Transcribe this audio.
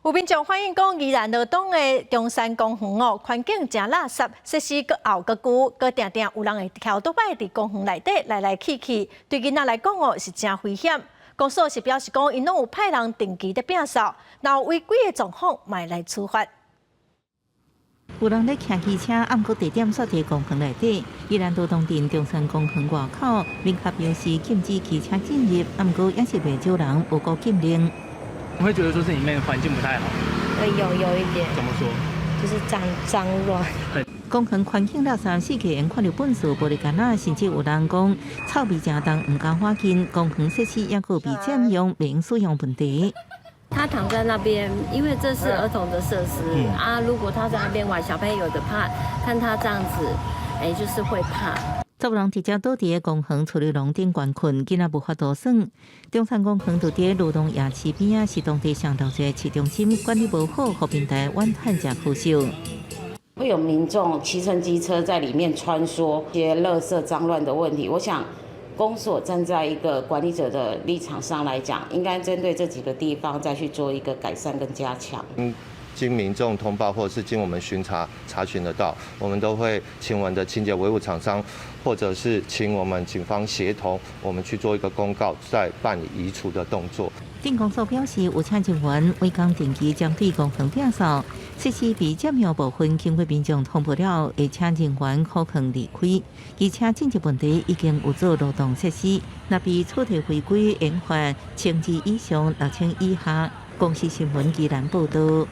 有民眾反映講，宜蘭羅東的中山公園哦，環境誠垃圾，設施閣漚閣舊，閣定定有人會騎歐多擺佇公園內底來來去去，對囡仔來講哦是誠危險。公所是表示講，𪜶攏有派人定期佇摒掃，若有違規的狀況，嘛會來處罰。有人咧騎機車，毋過地點煞佇公園內底。宜蘭羅東鎮中山公園外口，明確標示禁止騎車進入，毋過也是袂少人無顧禁令。你會覺得說這裡面環境不太好？有一點。怎麼說？就是髒髒亂。公園環境垃圾，四處看著糞埽、玻璃矸仔，甚至有人講臭味誠重，毋敢倚近。公園設施猶閣被佔用、免使用問題。他躺在那邊，因為這是兒童的設施啊。如果他在那邊玩，小朋友的怕，看他這樣子，哎，就是會怕。昨人直接倒佇公園處理廊頂懸睏，囡仔無法度耍。中山公園就佇羅東夜市邊仔，是當地上熱鬧的市中心，管理無好，予平台怨嘆誠可惜。會有民眾騎乘機車在裡面穿梭，一些垃圾髒亂的問題。我想，公所站在一個管理者的立場上來講，應該針對這幾個地方再去做一個改善跟加強。經民眾通報或者是經我們巡查查詢得到，我們都會請我們的清潔維護廠商，或者是請我們警方協同，我們去做一個公告，再辦理移除的動作。鎮公所表示，有請人員每工定期針對公園摒掃，設施被佔用部分，經過民眾通報了，會請人員可能離開。而且這個問題已經有做勞動設施，若被處罰違規，應罰1000以上6000以下。公視新聞宜蘭報導。